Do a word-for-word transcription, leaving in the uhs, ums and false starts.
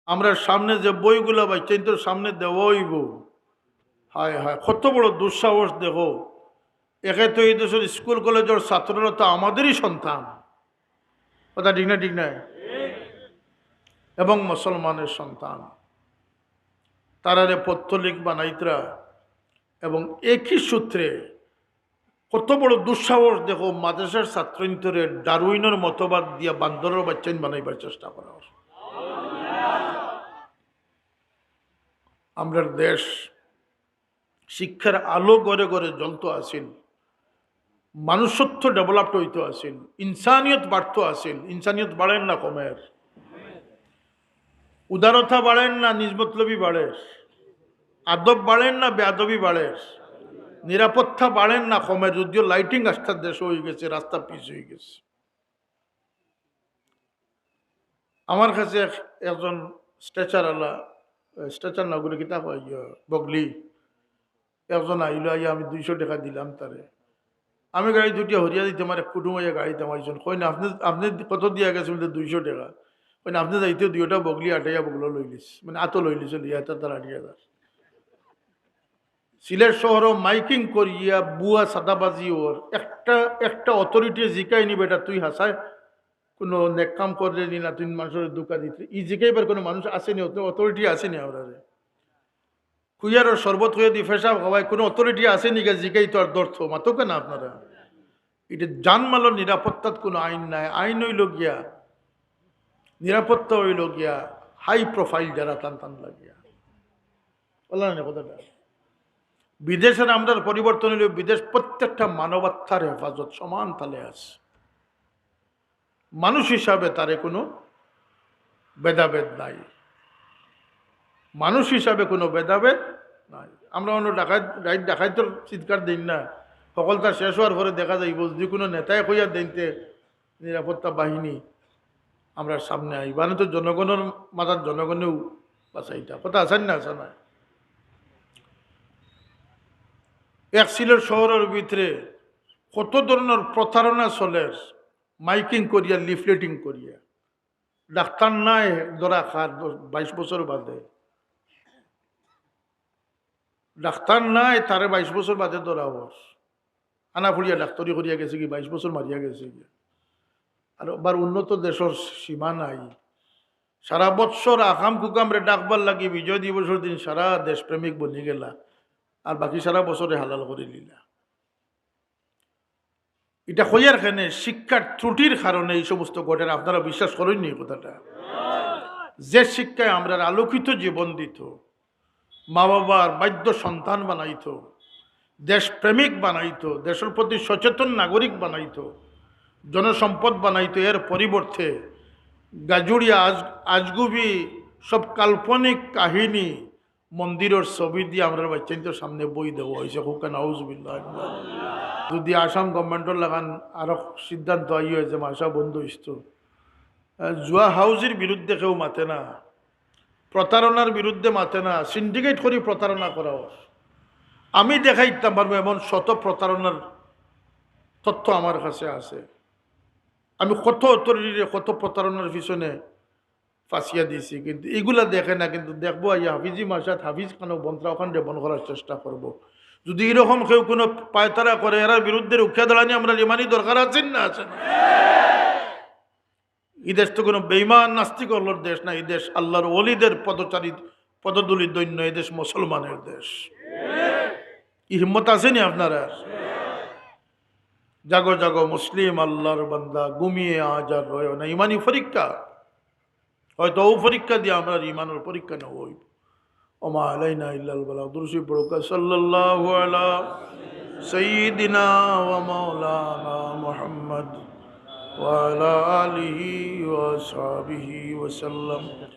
আমরার সামনে যে বইগুলা বাচ্চাইন্তর সামনে দেওয়া অইবো, হায় হায়, কত বড় দুঃসাহস দেখো। একে তো এই দেশর স্কুল কলেজর ছাত্ররা তো আমাদেরই সন্তান, কথা ঠিক না? ঠিক না? এবং মুসলমানের সন্তান, তারারে পত্তলিক বানাইতরা, এবং একই সূত্রে কত বড় দুঃসাহস দেখো, মাদ্রাসার ছাত্রইন্তরে ডারউইনর মতবাদ দিয়া বান্দরর বাচ্চাইন বানাইবার চেষ্টা করা অর। আমরার দেশ শিক্ষার আলো ঘরে ঘরে জ্বলতো আছিল, মানুষত্ব ডেভেলপড অইতো আছিল, ইনসানিয়ত বাড়তো আছিল। ইনসানিয়ত বাড়ের না কমের? উদারতা বাড়ের না নিজমতলবি বাড়ের? আদব বাড়ের না বেয়াদবি বাড়ের? নিরাপত্তা বাড়ের না কমের? যদিও লাইটিং আস্তা দেশ অইগেছে, রাস্তা পিচ অইগেছে। আমার কাছে এক, একজন স্ট্রেচার আলা, স্ট্রেচার না করে কিতা কয়, ইয়ে, বগলি, একজন আইলো, আইয়া আমি দুইশো টেকা দিলাম তারে। আমি গাড়িত উঠিয়া হরিয়া দিতে আমার এক কুটুম আইয়া গাড়িত নামাইছইন। কইন, "আপনে, আপনে কত দিয়া গেছইন?" বলে, "দুইশো টেকা।" কইন, "আপনে যাইতে দুইটা বগলি আটাইয়া বগলো লইলিছ, মানে আতো লইলিছ, লইয়া এটা তার আটি হাজার।" সিলেট শহরো মাইকিং করিয়া বুয়া সাদাবাজি অর, একটা, একটা অথরিটি জিকাইনি, "বেটা, তুই হাছায় কোনো নেক কাম কররে নি না, তুই মানুষরে ধোকা দিতে।" ই জিকাইবার কোনো মানুষ আছেনি, অথ-, অথরিটি আছেনি আমরারে? কুইয়ারর শরবত কইয়া দি পেশাব খাওয়াই, কোনো অথরিটি আছেনি গা জিকাইতো আর ধরতো? মাতো কেন আপনারা? ইটা জানমালর নিরাপত্তাত কোনো আইন নাই। আইন অইলো গিয়া, নিরাপত্তা অইলো গিয়া হাই প্রোফাইল যারা, তান তান লাগিয়া। বললাম না কথাটা? বিদেশের আমরার পরিবর্তন অইলো, বিদেশ প্রত্যেকটা মানবাত্মার হেফাজত সমান তালে আছে। মানুষ হিসাবে তারে কোনো ভেদাভেদ নাই, মানুষ হিসাবে কোনো ভেদাভেদ নাই। আমরা অন্য ডাকাত, রাইত ডাকাইতর চিৎকার দেইন না, হকলতা শেষ অওয়ার পরে দেখা যাইবো, যদি কোনো নেতায় কইয়া দেইনতে নিরাপত্তা বাহিনী আমরার সামনে আইবা, না তো জনগণর মাথাত জনগণেউ বাঁচাইতা। কথা আছে না, আছে না? এক সিলেট শহরর ভিতরে কত ধরনর প্রতারণা চলের, মাইকিং করিয়া, লিফলেটিং করিয়া। ডাক্তার নায় ধরা খার দশ, বাইশ বছর বাদে। ডাক্তার নায়, তারে বাইশ বছর বাদে ধরা অর। আনা ফুড়িয়া ডাক্তারি করিয়া গেছে গি, বাইশ বছর মারিয়া গেছে গি। আর আবার উন্নত দেশর সীমা নাই। সারা বৎসর আকাম কুকামরে ডাকবার লাগি বিজয় দিবসর দিন সারা দেশপ্রেমিক বনি গেলা, আর বাকি সারা বছরে হালাল করি নিলা। ইটা কইয়ার কেনে, শিক্ষার ত্রুটির কারণে এই সমস্ত ঘটের। আপনারা বিশ্বাস করইন নি এই কথাটা? যে শিক্ষায় আমরার আলোকিত জীবন দিত, মা বাবার বাধ্য সন্তান বানাইত, দেশপ্রেমিক বানাইত, দেশের প্রতি সচেতন নাগরিক বানাইত, জনসম্পদ বানাইত, এর পরিবর্তে গাজুড়িয়া আজ-, আজগুবি সব কাল্পনিক কাহিনী, মন্দিরর ছবি দিয়া আমরার বাচ্চাইন্তর সামনে বই দেওয়া অইছে। কউক্কা নাউজুবিল্লাহ। যদি আসাম গভর্নমেন্টর লাখান আরো সিদ্ধান্ত আইয়ে যে মাদ্রাসা বন্ধ অইতো, আহ, জুয়া হাউজির বিরুদ্ধে কেউ মাতে না, প্রতারণার বিরুদ্ধে মাতে না, সিন্ডিকেট করি প্রতারণা করা অর। আমি দেখাইতাম পারবো এমন শত প্রতারণার তথ্য আমার কাছে আছে। আমি কত অথরিটিরে কত প্রতারণার পিছনে ফাঁসিয়া দিছি, কিন্তু ইগুলা দেখে না। কিন্তু দেখবো, আইয়া হাফিজি মাদ্রাসাত হাফিজ খানো বনতরা, ওখান রেবন করার চেষ্টা করবো। যদি এরকম কেউ কোনো পায়তারা করে, এরার বিরুদ্ধে রুখিয়া দাঁড়ানি আমরার ইমানি দরকার আছে না, আছে না? ই দেশ তো কোনো বেইমান নাস্তিক অকলর দেশ না, ই দেশ আল্লাহর ওলিদের পদচারী, পদধূলি ধন্য, ই দেশ মুসলমানের দেশ। ই হিম্মত আছে নি আপনারার? জাগো জাগো মুসলিম আল্লাহর বান্দা, ঘুমিয়ে আজ আর রয়ো না। ইমানি পরীক্ষা, হয়তো অউ পরীক্ষা দিয়া আমরার ইমানর পরীক্ষা নেওয়া অইবো। ওমা আলাইনা ইল্লাল বালাগ। দুরুদ শরিফ পড়ুক্কা, সাল্লাল্লাহু আলা সাইয়্যিদিনা ওয়া মাওলানা মুহাম্মদ ওয়া আলা আলিহি ওয়া আসহাবিহি ওয়া সাল্লাম।